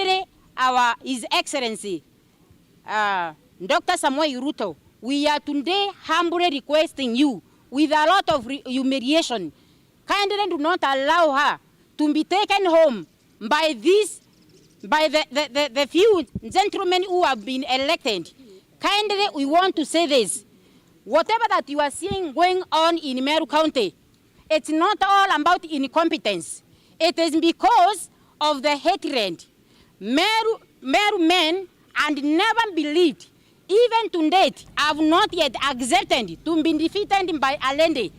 Kindly, our His Excellency, Dr. Samoei Ruto, we are today humbly requesting you with a lot of humiliation. Kindly do not allow her to be taken home by this, by the few gentlemen who have been elected. Kindly, we want to say this. Whatever that you are seeing going on in Meru County, it's not all about incompetence. It is because of the hatred. Meru men and never believed, even to date, have not yet accepted to be defeated by a lady.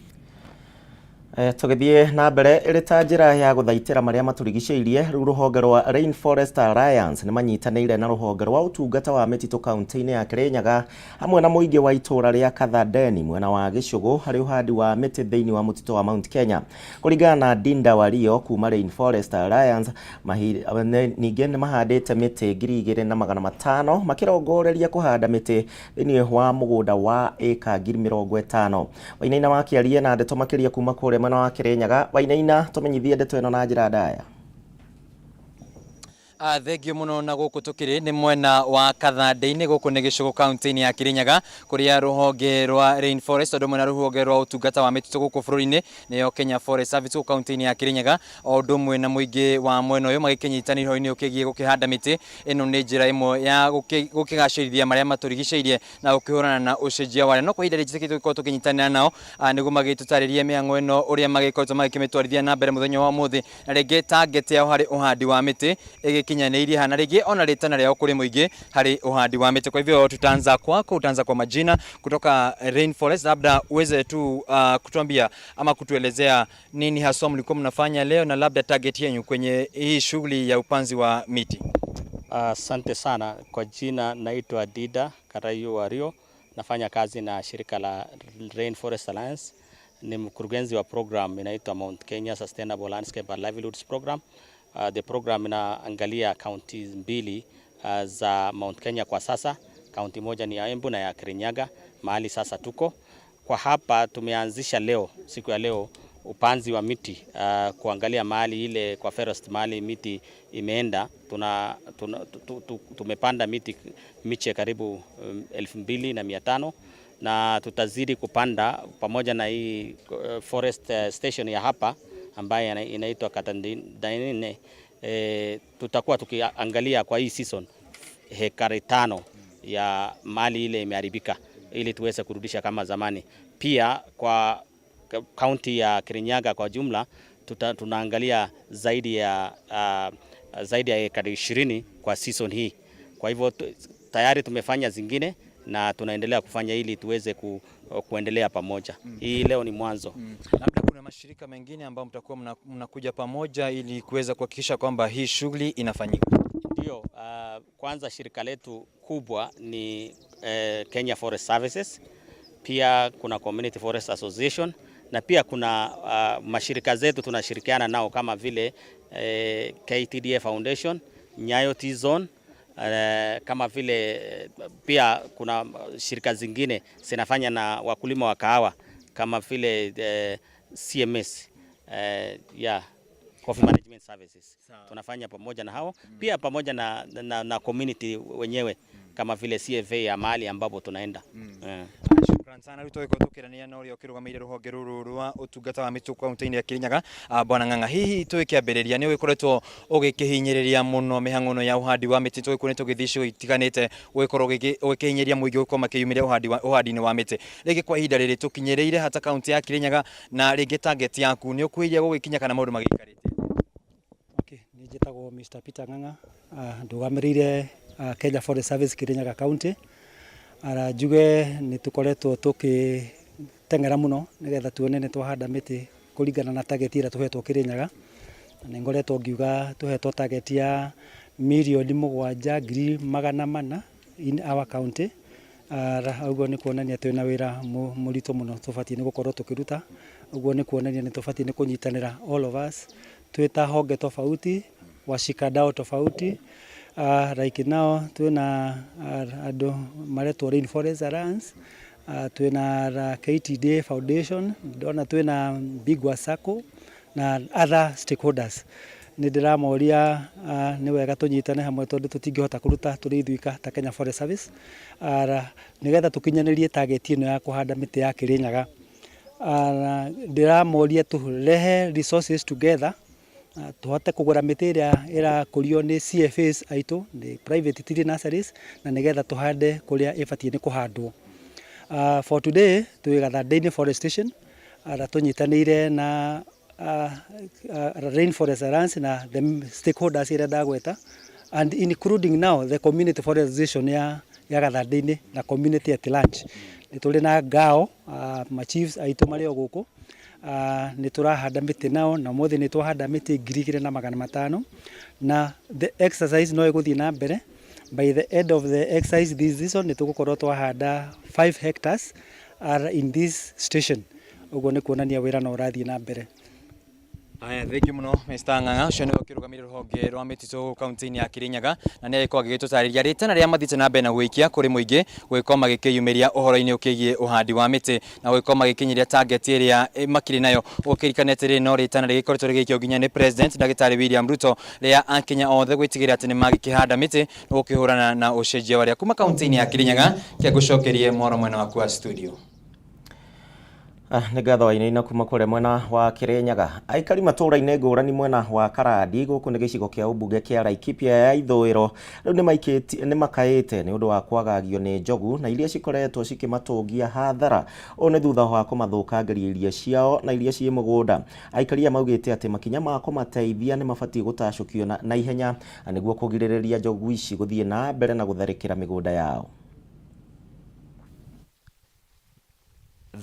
Tũgĩthiĩ na mbere, ĩrĩ ta njĩra ya gũthaitĩra marĩa matũrigicĩirie, rĩu rũhonge rwa Rainforest Alliance nĩ manyitanĩire na rũhonge rwa ũtungata wa mĩtitũ kaunti-inĩ ya Kirinyaga hamwe na mũingĩ wa itũũra rĩa Kathandeni mwena wa Gĩcũgũ harĩ ũhandi wa mĩtĩ thĩinĩ wa mũtitũ wa Mount Kenya. Kũringana na Dinda Wario kuma Rainforest Alliance, ningĩ nĩ mahandĩte mĩtĩ 2,500 makĩrongoreria kũhanda mĩtĩ thĩinĩ wa mũgũnda wa ĩka 50,000. Wainaina wakĩaria na ndeto makĩria kuma kũrĩa mwena wa Kirinyaga. Wainaina, tũmenyithie ndeto ĩno na njĩra ndaya. Thengio muno. Na gũkũ tũkĩrĩ nĩ mwena wa Kathandĩ-inĩ, gũkũ nĩ Gĩcũgũ, kaunti-inĩ ya Kirinyaga, kũrĩa rũhonge rwa Rainforest ũndũ ũmwe na rũhonge rwa ũtungata wa mĩtitũ gũkũ bũrũri-inĩ, nĩyo Kenya Forest Service, gũkũ kaunti-inĩ ya Kirinyaga, o ũndũ ũmwe na mũingĩ wa mwena ũyũ magĩkĩnyitanĩra ũhoro-inĩ ũkĩgiĩ gũkĩhanda mĩtĩ. Ĩno nĩ njĩra ĩmwe ya gũkĩgacĩrithia marĩa matũrigicĩirie na gũkĩhũrana na ũcenjia wa rĩera. No kwa ihinda rĩngĩ tũgĩkorwo tũkĩnyitanĩra nao nĩguo magĩtũtarĩrie mĩhang'o ĩno, ũrĩa magĩkoretwo magĩkĩmĩtwarithia na mbere mũthenya wa ũmũthĩ, na rĩngĩ target yao harĩ ũhandi wa mĩtĩ ĩgĩkinyanĩirie hana, rĩngĩ ona rĩtana rĩao kũrĩ mũingĩ harĩ ũhandi wa mĩtĩ. Kwa hivyo tutaanza kwako, utaanza kwa majina kutoka Rainforest, labda uweze tu kutuambia ama kutuelezea nini haswa mlikuwa mnafanya leo na labda target yenu kwenye hii shughuli ya upanzi wa miti. Asante sana. Kwa jina naitwa Dida Karayu Wario, nafanya kazi na shirika la Rainforest Alliance. Ni mkurugenzi wa program inaitwa Mount Kenya Sustainable Landscape and Livelihoods Program. The program inaangalia kaunti mbili za Mount Kenya kwa sasa. Kaunti moja ni ya Embu na ya Kirinyaga, mahali sasa tuko. Kwa hapa tumeanzisha leo, siku ya leo, upanzi wa miti kuangalia mahali ile kwa forest mahali miti imeenda. Tumepanda miti miche karibu 2,500 na tutazidi kupanda pamoja na hii forest station ya hapa ambaye inaitwa Kathandaine. Tutakuwa tukiangalia kwa hii season hekari 5 ya mali ile imeharibika ili tuweze kurudisha kama zamani. Pia kwa kaunti ya Kirinyaga kwa jumla tunaangalia zaidi ya ekari 20 kwa season hii. Kwa hivyo tayari tumefanya zingine na tunaendelea kufanya ili tuweze kuendelea pamoja. Hii leo ni mwanzo. Labda kuna mashirika mengine ambayo mtakuwa mnakuja pamoja ili kuweza kuhakikisha kwamba hii shughuli inafanyika. Ndio, kwanza shirika letu kubwa ni Kenya Forest Services, pia kuna Community Forest Association na pia kuna mashirika zetu tunashirikiana nao kama vile KTDA Foundation, Nyayo Tea Zone, kama vile pia kuna shirika zingine zinafanya na wakulima wa kahawa kama vile CMS, yeah, Coffee Management Services. Tunafanya pamoja na hao pia pamoja na community wenyewe kama vile CFA ya mahali ambapo tunaenda. Shukran sana. Rĩu tũgĩkorwo tũkĩrania na ũrĩa ũkĩrũgamĩrĩire rũhonge rũrũ rwa ũtungata wa mĩtitũ kaunti-inĩ ya Kirinyaga, Bwana Ng'ang'a. Hihi tũgĩkĩambĩrĩria, nĩ ũgĩkoretwo ũgĩkĩhinyĩrĩria mũno mĩhang'o ĩno ya ũhandi wa mĩtĩ, tũgĩkorwo nĩ tũgĩthiĩ icigo itiganĩte ũgĩkorwo ũgĩkĩhinyĩrĩria mũingĩ gũkorwo makĩyumĩria ũhandi-inĩ wa mĩtĩ. Rĩngĩ kwa ihinda rĩrĩ tũkinyĩrĩire hata kaunti ya Kirinyaga, na rĩngĩ target yaku nĩ ũkwĩrĩria gũgĩkinya kana maũndũ magĩikarĩte? Okay, niĩ njĩtagwo Mr. Peter Ng'ang'a, ndũgamĩrĩire Kenya Forest Service Kirinyaga County. Ara njuge nĩ tũkoretwo tũkĩteng'era mũno nĩgetha tuone nĩ twahanda mĩtĩ kũringana na target ĩrĩa tũhetwo Kirinyaga. Na nĩ ngoretwo ngiuga tũhetwo target ya 7,400,000 in our county. Ũguo nĩ kuonania twĩna wĩra mũritũ mũno tũbatiĩ nĩ gũkorwo tũkĩruta. Ũguo nĩ kuonania nĩ tũbatiĩ nĩ kũnyitanĩra all of us twĩ ta honge tofauti, washikadau tofauti. Like now twĩna andũ maretwo Rainforest Alliance, twĩna KTDA Foundation, ndona twĩna Bigwa Sacco na other stakeholders. Nĩ ndĩramoria nĩ wega tũnyitane hamwe tondũ tũtingĩhota kũruta tũrĩ ithuika ta Kenya Forest Service nĩgetha tũkinyanĩrie target ĩno ya kũhanda mĩtĩ ya Kĩrĩnyaga. Ndĩramoria tũrehe resources together tũhote kũgũra mĩtĩ ĩrĩa ĩrakũrio nĩ CFAs aitũ, nĩ private tree nurseries, na nĩgetha tũhande kũrĩa ĩbatiĩ nĩ kũhandwo. For today twĩ Gathandĩ-inĩ Forest Station na tũnyitanĩire na Rainforest Alliance na the stakeholders iria ndagweta, and including now the community forest association ya Gathandĩ-inĩ na community at large. Nĩ tũrĩ na ngao ma chiefs aitũ marĩ o gũkũ, nĩ tũrahanda mĩtĩ nao, na ũmũthĩ nĩ twahanda mĩtĩ 2500, na the exercise no ĩgũthiĩ na mbere. By the end of the exercise this season nĩ tũgũkorwo twahanda 5 hectares are in this station. Ũguo nĩ kuonania wĩra no ũrathiĩ na mbere. Aya, thank you muno Mr. Ng'ang'a, ũcio nĩwe ũkĩrũgamĩrĩire rũhonge rwa mĩtitũ kaunti-inĩ ya Kirinyaga, na nĩ agĩkorwo agĩgĩtũtarĩria rĩtana rĩrĩa mathiĩte na mbere na gũikia kũrĩ mũingĩ gũgĩkorwo magĩkĩyumĩria ũhoro-inĩ ũkĩgiĩ ũhandi wa mĩtĩ na gũgĩkorwo magĩkinyĩria target ĩrĩa makĩrĩ nayo. Ũkĩririkane atĩrĩ, no rĩtana rĩgĩkoretwo rĩgĩikio nginya nĩ President Ndagĩtarĩ William Ruto rĩa akenya othe gwĩtigĩrĩra atĩ nĩ magĩkĩhanda mĩtĩ na gũkĩhũrana na ũcenjia wa rĩera. Kuma kaunti-inĩ ya Kirinyaga, kĩangũcokerie mwaro mwena waku wa studio. Nĩ ngatho Wainaina kuma kũrĩa mwena wa Kĩrĩnyaga. Aikari matũũra-inĩ ngũrani mwena wa Karandi, gũkũ nĩ gĩcigo kĩa ũmbunge kĩa Laikipia ya ithũĩro, rĩu nĩ makaĩte nĩ ũndũ wa kwagagio nĩ njogu na iria cikoretwo cikĩmatũngia hathara. Ũũ nĩ thutha wa kũmathũkangĩria irio ciao na iria ciĩ mũgũnda. Aikari aya maugĩte atĩ makinya ma kũmateithia nĩ mabatiĩ gũtacũkio na ihenya nĩguo kũgirĩrĩria njogu ici gũthiĩ na mbere na gũtharĩkĩra mĩgũnda yao.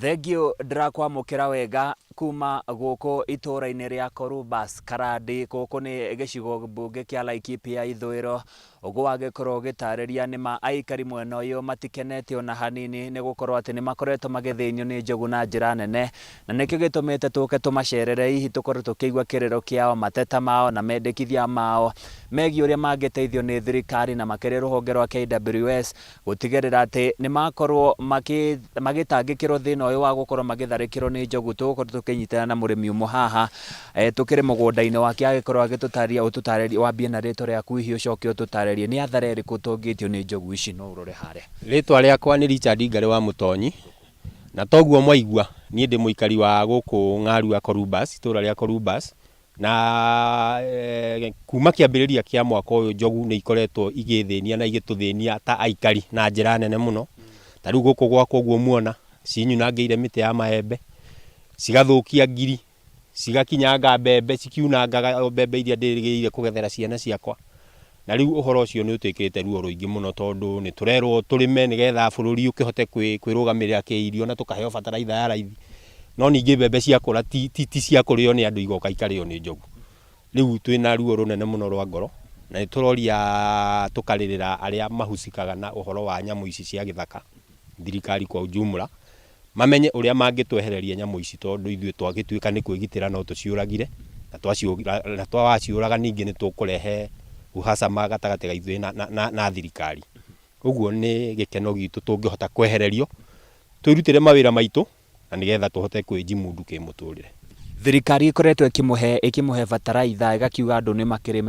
Thengio, ndĩrakwamũkĩra wega kuma gũkũ itũũra-inĩ rĩa Korubas Karandi. Gũkũ nĩ gĩcigo mbunge kĩa Laikipia ithũĩro. Ũguo wagĩkorwo ũgĩtarĩria, nĩma aikari mwena ũyũ matikenete ona hanini, nĩ gũkorwo atĩ nĩ makoretwo magĩthĩnio nĩ njogu na njĩra nene, na nĩkĩo gĩtũmĩte tũke tũmacerere, hihi tũkorwo tũkĩigua kĩrĩro kĩao, mateta mao na mendekithia mao megiĩ ũrĩa mangĩteithio nĩ thirikari, na makĩria rũhonge rwa KWS gũtigĩrĩra atĩ nĩ makorwo magĩtangĩkĩrwo thĩna ũyũ wa gũkorwo magĩtharĩkĩrwo nĩ njogu. Tũgũkorwo tũkĩnyitana na mũrĩmi ũmwe haha, tũkĩrĩ mũgũnda-inĩ wake, agĩkorwo agĩtũtarĩria. Ũtũtarĩrie, wambie na rĩtwa rĩaku, hihi ũcoke ũtũtarĩrie nĩ athara ĩrĩkũ ũtũngĩtio nĩ njogu ici. No ũrore harĩa. Rĩtwa rĩakwa nĩ Richard Ngarĩ wa Mũtonyi, na toguo mwaigua, niĩ ndĩ mũikari wa gũkũ Ng'arua Korumbas, itũra rĩa Korumbas, na kuma kĩambĩrĩria kĩa mwaka ũyũ njogu nĩ ikoretwo igĩthĩnia na igĩtũthĩnia ta aikari na njĩra nene mũno. Ta rĩu gũkũ gwakwa ũguo muona, cinyunangĩire mĩtĩ ya maembe, cigathũkia ngiri, cigakinyanga mbembe, cikiunangaga mbembe iria ndĩrĩgĩrĩire kũgethera ciana ciakwa. Na rĩu ũhoro ũcio nĩ ũtwĩkĩrĩte ruo rũingĩ mũno, tondũ nĩ tũrerwo tũrĩme nĩgetha bũrũri ũkĩhote kwĩrũgamĩrĩra kĩirio na tũkaheo bataraitha ya raithi, no ningĩ mbembe ciakũra ti cia kũrĩo nĩ andũ, igoka ikarĩo nĩ njogu. Rĩu twĩna ruo rũnene mũno rwa ngoro, na nĩ tũroria, tũkarĩrĩra arĩa mahusikaga na ũhoro wa nyamũ ici cia gĩthaka, thirikari kwa ujumla, mamenye ũrĩa mangĩtwehereria nyamũ ici, tondũ ithuĩ twagĩtuĩka nĩ kwĩgitĩra no tũciũragire, na twaciũraga ningĩ nĩ tũkũrehe uhasama gatagatĩ ga ithuĩ na thirikari. Ũguo nĩ gĩkeno gitũ tũngĩhota kwehererio, twĩrutĩre mawĩra maitũ na nĩgetha tũhote kwĩjimundu kĩmũtũrĩre. Thirikari ĩkoretwo ĩkĩmũhe bataraitha, ĩgakiuga andũ nĩ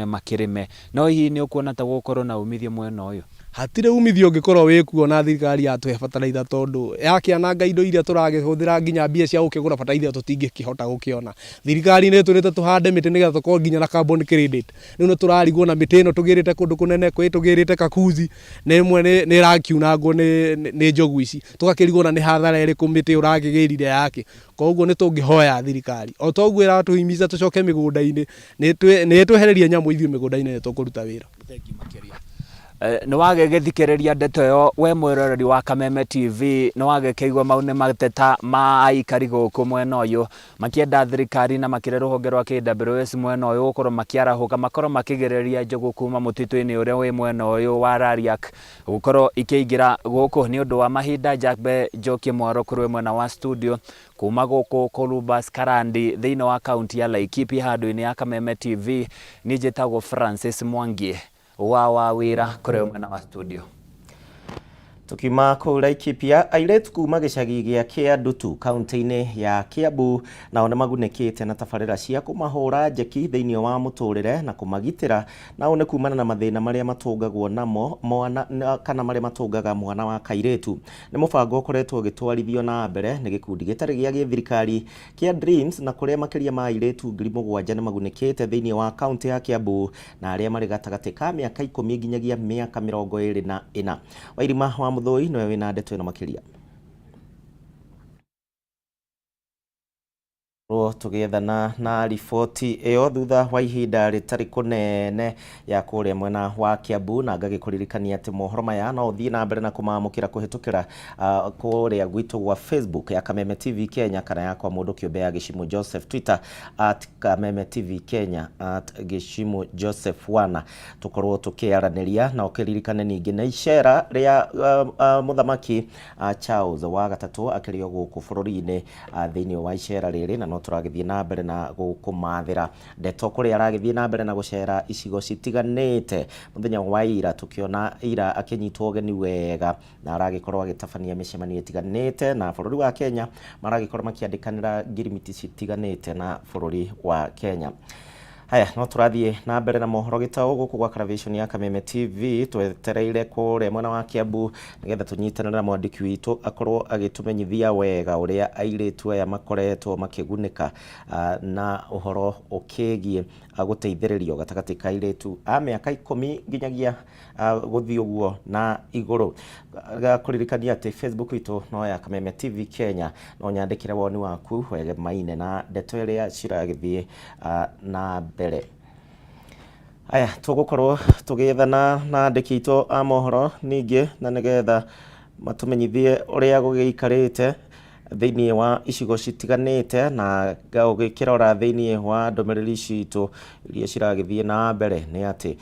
makĩrĩme, no hihi nĩ ũkuona ta gũgũkorwo na umithio mwena ũyũ? Hatirĩ umithio ũngĩkorwo wĩkuo na thirikari yatũhe bataraitha, tondũ yakĩananga indo iria tũragĩhũthĩra, nginya mbia cia gũkĩgũra bataraitha tũtingĩkĩhota gũkĩona. Thirikari nĩ ĩtwĩrĩte tũhande mĩtĩ nĩgetha tũkorwo nginya na carbon credit. Rĩu nĩ tũrarigwo na mĩtĩ ĩno tũgĩrĩte kũndũ kũnene, kwĩ tũgĩrĩte Kakuzi na ĩmwe nĩ ĩrakiunangwo nĩ njogu ici, tũgakĩrigwo na nĩ hathara ĩrĩkũ mĩtĩ ĩyo ũrakĩgĩrire yake. Koguo nĩ tũngĩhoya thirikari, o ta ũguo ĩratũhimiza tũcoke mĩgũnda-inĩ, nĩ ĩtwehererie nyamũ ithuĩ mĩgũnda-inĩ, nĩ tũkũruta wĩra. Nĩ wagĩgĩthikĩrĩria ndeto ĩyo, we mwĩroreri wa Kameme TV, nĩ wagĩkĩigua mau nĩ mateta ma aikari gũkũ mwena ũyũ, makĩenda thirikari na makĩria rũhonge rwa KWS mwena ũyũ gũkorwo makĩarahũka, makorwo makĩgirĩrĩria njogu kuma mũtitũ-inĩ ũrĩa wĩ mwena ũyũ wa Rariak gũkorwo ikĩingĩra gũkũ. Nĩ ũndũ wa mahinda, Njambe njokie mwaro kũrĩ mwena wa studio kuma gũkũ Columbus Karandi, thĩinĩ wa kaunti ya Laikipia, handũ-inĩ ya Kameme TV. Niĩ njĩtagwo Francis Mwangi wa wĩra kũrĩ mwena wa studio. Tukiuma kũu Laikipia, airĩtu kuma gĩcagi gĩa Kĩandutu kaunti-inĩ ya Kiambu nao nĩ magunĩkĩte na tabarĩra cia kũmahũra njeki thĩinĩ wa mũtũrĩre na kũmagitĩra, na ũũ nĩ kumana na mathĩna marĩa matũngagwo namo mwana kana marĩa matũngaga mwana wa kairĩtu. Nĩ mũbango ũkoretwo ũgĩtwarithio na mbere nĩ gĩkundi gĩtarĩ gĩa gĩthirikari kĩa Dreams, na kũrĩa makĩria ma airĩtu 7,000 nĩ magunĩkĩte thĩinĩ wa kaunti ya Kiambu, na arĩa marĩ gatagatĩ ka mĩaka 10 nginyagia mĩaka 24. Wairima wa Mũthũi nĩwe wĩna ndeto ĩno makĩria. Tũgĩethana na riboti ĩyo thutha wa ihinda rĩtarĩ kũnene ya kũrĩa mwena wa Kiambu, na ngagĩkũririkania atĩ mohoro maya no ũthiĩ na mbere na kũmamũkĩra kũhĩtũkĩra kũrĩa gwitũ gwa Facebook ya Kameme TV Kenya, kana yakwa mũndũ kĩũmbe ya Gĩcimu Joseph, Twitter at Kameme TV Kenya, at Gĩcimu Joseph 1, tũkorwo tũkĩaranĩria. Na ũkĩririkane ningĩ na icera rĩa mũthamaki Charles wa gatatũ akĩrĩ o gũkũ bũrũri-inĩ thĩinĩ wa icera rĩrĩ, na no tũragĩthiĩ na mbere na gũkũmathĩra ndeto kũrĩa aragĩthiĩ na mbere na gũcera icigo citiganĩte. Mũthenya wa ira tũkĩona ira akĩnyitwo ũgeni wega, na aragĩkorwo agĩtabania mĩcemanio ĩtiganĩte na bũrũri wa Kenya, maragĩkorwo makĩandĩkanĩra ngirimiti citiganĩte na bũrũri wa Kenya. Haya, no tũrathiĩ na mbere na mohoro gĩtaũ gũkũ gwa Caravation ya Kameme TV, twetereire kũrĩa mwena wa Kiambu nĩgetha tũnyitanĩre na mwandĩki witũ akorwo agĩtũmenyithia wega ũrĩa airĩtu aya makoretwo makĩgunĩka na ũhoro ũkĩgiĩ gũteithĩrĩrio gatagatĩ ka airĩtu a mĩaka 10 nginyagia gũthiĩ ũguo na igũrũ. Kũririkania atĩ Facebook itũ no ya Kameme TV Kenya, no nyandĩkĩre woni waku wegemaine na ndeto ĩrĩa ciragĩthiĩ na mbere. Aya, tũgũkorwo tũgĩethana na andĩki aitũ a mohoro ningĩ, na nĩgetha matũmenyithie ũrĩa gũgĩikarĩte thĩinĩ wa icigo citiganĩte, na ũgĩkĩrora thĩinĩ wa ndũmĩrĩri citũ iria ciragĩthiĩ na mbere nĩ atĩ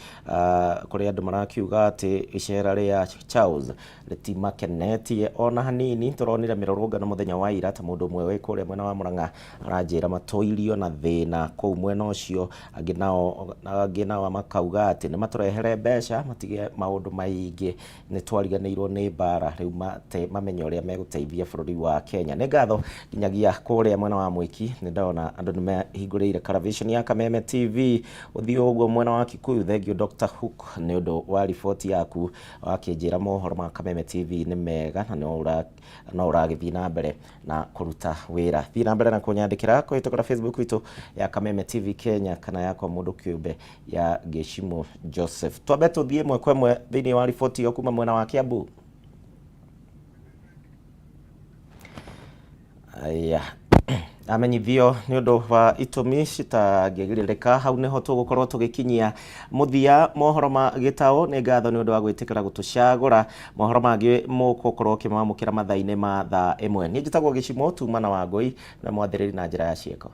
kũrĩ andũ marakiuga atĩ icera rĩa Charles rĩtimakenetie ona hanini. Tũronire mĩrũrũngano mũthenya wa ira, ta mũndũ ũmwe wĩ kũrĩa mwena wa Murang'a aranjĩra matũirio na thĩna kũu mwena ũcio, angĩ nao makauga atĩ nĩ matũrehere mbeca matige maũndũ maingĩ, nĩ twariganĩirwo nĩ mbara, rĩu mamenye ũrĩa megũteithia bũrũri wa Kenya. Nĩ ngatho nginyagia kũrĩa mwena wa Mwĩki, nĩ ndona andũ nĩ mahingũrĩire Caravation ya Kameme TV ũthiĩ ũguo mwena wa Kikuyu. Thank you Dr. Hook nĩ ũndũ wa riboti yaku, wakĩnjĩra mohoro ma Kameme TV nĩ mega na no ũragĩthiĩ na mbere na kũruta wĩra. Thiĩ na mbere na kũnyandĩkĩra kũhĩtũkĩra Facebook itũ ya Kameme TV Kenya, kana yakwa mũndũ kĩũmbe ya Gĩcimu Joseph. Twambe tũthiĩ ĩmwe kwa ĩmwe thĩinĩ wa riboti ĩyo kuma mwena wa Kiambu. Aya, amenyithio nĩ ũndũ wa itũmi citangĩgirĩrĩka, hau nĩho tũgũkorwo tũgĩkinyia mũthia mohoro ma gĩtaũ. Nĩ ngatho nĩ ũndũ wa gwĩtĩkĩra gũtũcagũra. Mohoro mangĩ mũgũkorwo ũkĩmamũkĩra mathaa-inĩ ma thaa 1. Niĩ njĩtagwo Gĩcimo Tuma na Wangũi na mwathĩrĩri na njĩra ya ciĩko.